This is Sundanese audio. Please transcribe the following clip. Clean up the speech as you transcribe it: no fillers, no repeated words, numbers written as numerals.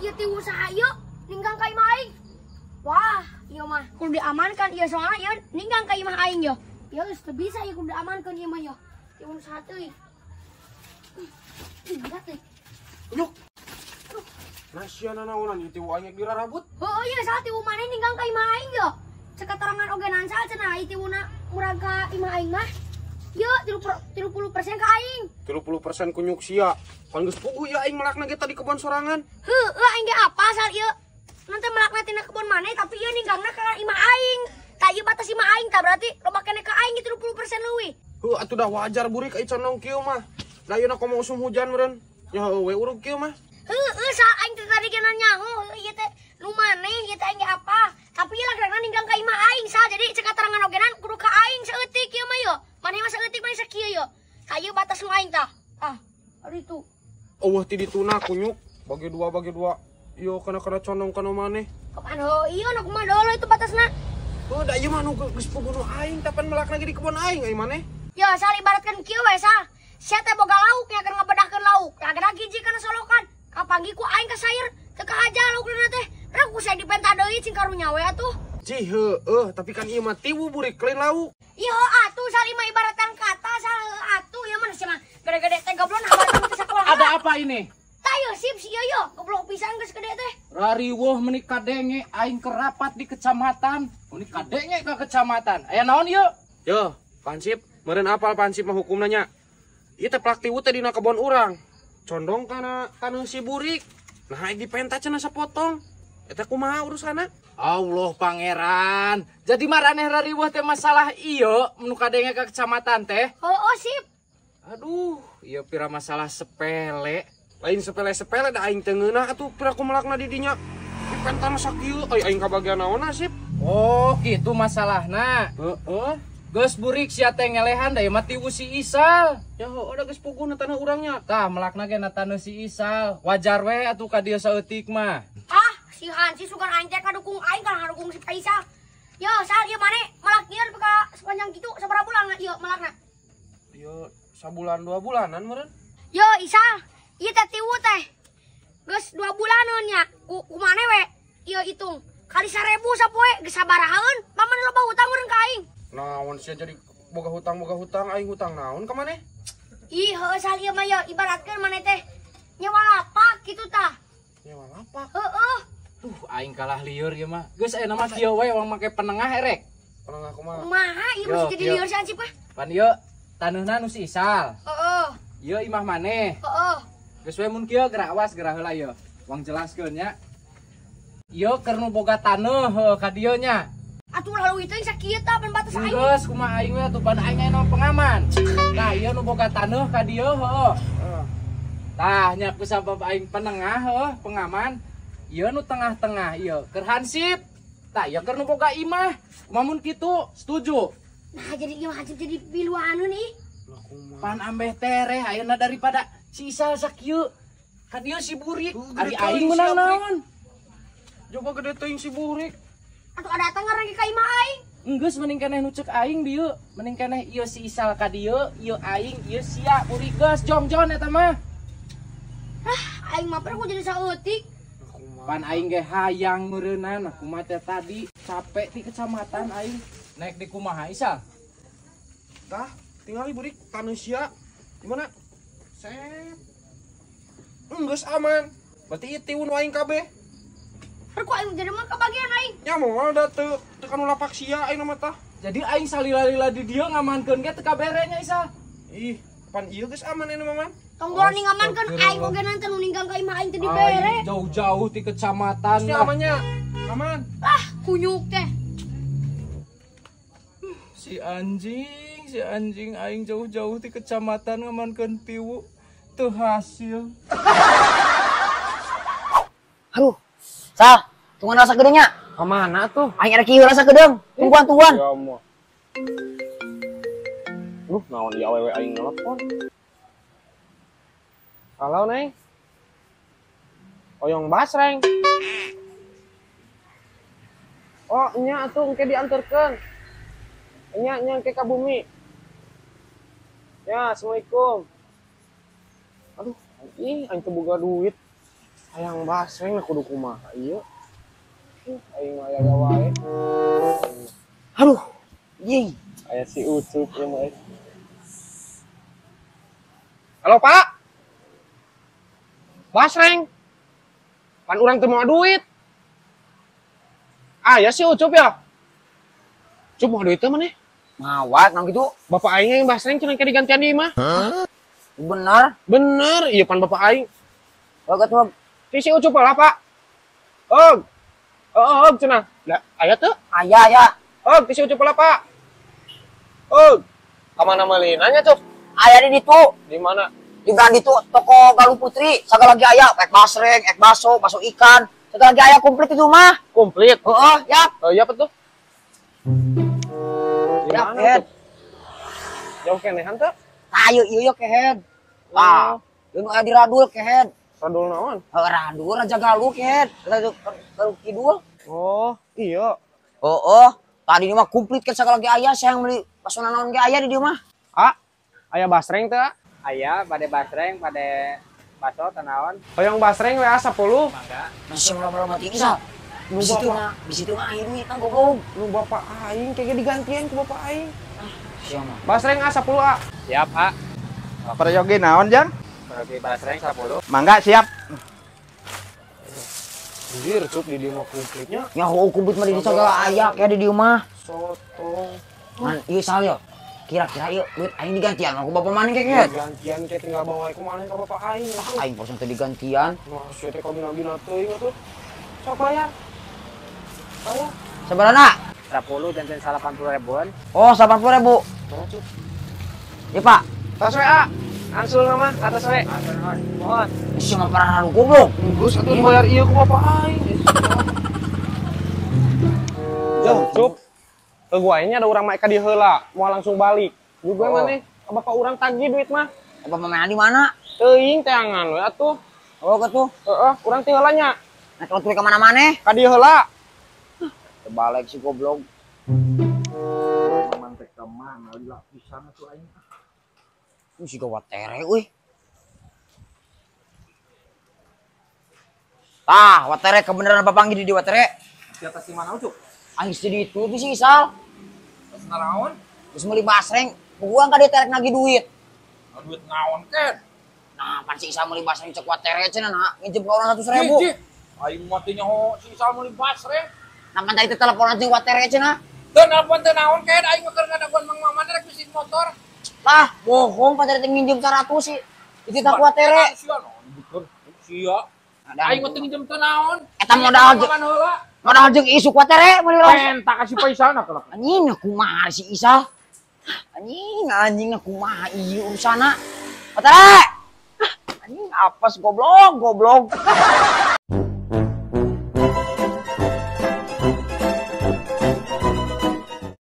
ieu tiwu saha ieu ninggang ka imah aing. Wah, ieu mah kudu diamankan ieu soalna ieu ninggang ka imah aing yo. Ieu geus teu bisa ieu kudu diamankeun ieu mah yo. Tiwu saha teuing. Ih, berat teh. Nyuk. Nah, sia nanaonan ieu tiwu aing dirarabut. Heuh, ieu saha tiwu maneh ninggang ka imah aing yo. Cek keterangan oge nansal cenah ieu tiwuna murag ka imah aing mah. Ieu 30% ka aing. 30% kunyuk sia. Pan geus puguh ieu aing melakna ge tadi kebon sorangan. Heueuh aing ge apa sal ieu. Nanti melakna tina kebon maneh tapi ieu ninggangna ka imah aing. Tah ieu batas imah aing tah berarti loba keneh ka aing 30% leuwih. Heuh atuh dah wajar burik ai condong kieu mah. Da ayeuna komo usum hujan meureun. Ya heueuh we urug kieu mah. Heueuh sal aing teh tadi geuna nyaho ieu teh nu maneh ieu teh aing ge apa. Tapi ieu lagana ninggang ka imah aing sal. Jadi cek katerangan ogenan kudu ka aing saeutik ieu mah yo. Maneh mah saeutik maneh sakieu yo. Ka ieu batas nu aing tah. Ah, ari itu. Eueuh ti dituna kunyuk bagi dua. Yo kana-kana condong kana maneh. Kapan heuh ieu nu kumaha deuleu itu batasna. Heuh da ieu mah nu geus puguh nu aing tapan melakna ge di kebon aing ai maneh. Yo sal ibaratkeun kieu we sal. Sia teh boga lauk nya keur ngabedahkeun lauk. Lagana giji kana solokan. Kapanggih ku aing ka sayur teu kahaja laukna teh. Rek ku saya dipenta deui cing karunya we atuh. Cih heueuh tapi kan ieu mah tiwu burik lain lauk. Ieu atuh sal ieu mah ibaratan kata sal heueuh atuh ieu mah sia mah gede-gede teh goblok nah teh sakola. Ada apa ini? Tah ieu sip si ieu yo goblok pisan geus gede teh. Rariweuh meuni kadenge aing kerapat di kecamatan. Meuni kadenge ka kecamatan. Aya naon ieu? Yo, Pansip, meureun apal Pansip mah hukumna nya. Ieu teh plak tiwu teh dina kebon urang. Condong kana taneuh si burik. Nah, aing dipenta cenah sapotong. Eta kumaha urusanna? Allah pangeran. Jadi maraneh rariweuh teh masalah ieu nu kadenge ka kecamatan teh. Heueuh sip. Aduh, ieu pira masalah sepele. Lain sepele-sepele da aing teu ngeunah atuh pira ku melakna di dinya. Dipentana sakieu ai aing kabagian naonna sip. Oh, kitu masalahna. Heeh. Geus burik sia teh ngelehan da ieu mah tiwu si Isal. Ya heueuh da geus puguhna taneuh urangnya. Tah melakna ge na taneuh si Isal. Wajar we atuh ka dieu saeutik mah. Ah, si Hansi sugan aing teh kadukung aing kan ngadukung si Faisal. Yo, sal ieu maneh melak ieu ka sepanjang kitu sabaraha bulan ieu melakna? Ieu sabulan dua bulanan meureun. Yo, Isal, ieu teh tiwu teh. Geus 2 bulaneun nya. Ku maneh we ieu hitung. Kali 1000 sapoe geus sabarahaeun, paman loba hutang meureun ka aing. Naon sia jadi boga hutang aing hutang naon ka maneh? Ih, heueuh sal ieu mah yo ibaratkeun maneh teh nyewa lapak kitu tah. Nyewa lapak? Heueuh. Duh, aing kalah lieur ieu mah. Geus aya nama kieu we wong make penengah erek. Penengah kumaha? Kumaha ieu masih jadi lieur si Hansip mah? Pan ieu taneuhna nu si Isal. Heeh. Ieu imah maneh. Heeh. Geus we mun kieu geura awas geura heula ieu. Wong jelaskeun nya. Ieu keur nu boga taneuh heuh ka dieu nya. Atuh lalu itu sakieu tah pan batas aing. Geus kumaha aing we atuh pan aing aya pengaman. Tah ieu nu boga taneuh ka dieu heuh. Tah nya ku sabab aing penengah heuh pengaman. Ieu nu tengah-tengah ieu keur Hansip. Tah ieu keur nu boga imah. Kumaha mun kitu? Setuju? Nah jadi ieu Hansip jadi piluaneun ih. Pan ambeh tereh ayeuna daripada si Isal sakieu. Ka dieu si burik. Ari aing meunang naon? Coba gede teuing si burik. Atuh ada datang lagi ka imah aing. Enggeus mending keneh nu ceuk aing dieu, mending keneh ieu si Isal ka dieu, ieu aing, ieu sia burik geus jongjon eta mah. Hah, aing mah ku jadi saeutik. Pan aing ge hayang meureunan, kumaha teh tadi capek di kecamatan aing. Naik di kumaha Isal? Tah, tinggali burik taneuh sia. Gimana? Set. Enggeus aman. Berarti ieu tiwu nu aing kabeh. Rek aing jadi mah kabagian aing. Nya moal da teu kanu lapak sia aing mah tah. Jadi aing salila-lila di dieu ngamankeun ge teu kabere nya Isal. Ih, pan ieu geus aman ini mah man. Tong boro ngamankeun aing oge nanti nu ninggang ka imah aing teu dibere. Jauh-jauh ti kecamatan lah. Amannya. Aman. Ah, kunyuk teh. Si anjing aing jauh-jauh ti kecamatan ngamankeun tiwu teu hasil. Aduh. Sal, tungguan rasa gedengnya. Kemana tuh? Aing ada kieu rasa gedeng. Tungguan, tungguan. Ya Allah. Naon ieu awewe aing nelpon. Halo, Neng. Oyong basreng. Oh, nya atuh engke dianterkeun. Nya nya engke ka bumi. Ya, assalamualaikum. Aduh, ih aing teu boga duit. Hayang basreng na kudu kumaha ieu. Aing mah aya wae. Aduh. Yih. Aya si Ucup ieu mah. Halo, Pak. Basreng. Pan urang teu moal duit. Ah, ya si Ucup ya. Cup mau duit teh maneh? Mawat naon kitu? Bapak aing yang basreng cenah ke digantian di imah. Hah? Bener? Bener, iya pan bapak aing. Oh, atuh. Si Ucup lah, Pak. Og. Oh, cenah. Lah, aya teu? Aya, aya. Og, si Ucup lah, Pak. Og. Ka mana meulina nya, Cup? Aya di ditu. Di mana? Di brand itu toko Galuh Putri, sagala lagi aya, ek basreng, ek baso, baso ikan. Sagala lagi aya komplit itu mah. Komplit? Heeh, yap. Oh, iya apa tuh? Yap, head. Jauh kenehan teu? Tah, ieu ieu kehead. Tah, ieu aya di Radul kehead. Radul naon? Heeh, Radul Raja Galuh kehead. Galuh Kidul. Oh, iya. Heeh, tadi ini mah komplit kan sagala lagi aya, saya yang beli baso naon ge aya di dieu mah. Ah, aya basreng teu? Aya, bade basreng, bade baso tanaon. Hoyong basreng WA 10. Mangga. Masih lama-lama tinggi sal. Di situ mah, di situ mah aing duit goblok. Lu bapak aing kayaknya digantian ku bapak aing. Ah, siapa? Basreng A 10 A. Siap, A. Peryogi naon, Jang? Peryogi basreng 10. Mangga siap. Anjir, Cup di dieu mah komplitnya. Ya heuh komplit mah di segala aya kayak di dieu mah. Soto. Man, ieu sal yo. Kira-kira yuk duit aing digantian aku bapak maneh kayaknya. Digantian kayak tinggal bawa aku maneh ke bapak aing. Ah, aing bosan teh digantian. Wah, sia teh kabina-bina teuing atuh. Sok bayar. Bayar. Sabarana? 10 janten 80 ribuan. Oh, 80 ribu. Ya, Pak. Tas WA. Angsul nama atas we. Mohon. Sia mah parah goblok. Geus atuh bayar ieu ku bapak aing. Jauh, Cup. Gua ini ada orang mah ka dieu heula, mau langsung balik. Juga oh. Maneh, bapak urang tagih duit mah. Bapak mah di mana? Teuing teangan we atuh. Oh, atuh. Heeh, urang teh heula nya. Nah, kalau tuh ka mana maneh? Ka dieu heula. Terbalik si goblok. Maman teh ka mana lila pisan atuh aing. Si watere euy. Tah, watere kebenaran papanggih di watere. Di atas di mana, Ucup? Aing di ditu sih, Sal. Naraon? Terus meuli basreng, gua ka dia terek nagih duit. Duit naon ken? Nah, pan si Isal meuli basreng cek watere cenah nah, nginjem ka urang 100.000. Aing mah teh nyaho si Isal meuli basreng. Nah, pan tadi teh teleponan jeung watere cenah. Teu nelpon teh naon ken, aing mah keur ngadaguan Mang Maman rek bisnis motor. Lah, bohong pan tadi teh nginjem 100 sih. Dititah ku watere. Sia. Aing mah teu nginjem teh naon. Eta modal modal jeung isuk watere meuli langsung. Penta kasih paisana kelak. Anjing kumaha si Isal. Anjing anjing kumaha ieu urusana. Watere. Anjing apes goblok goblok.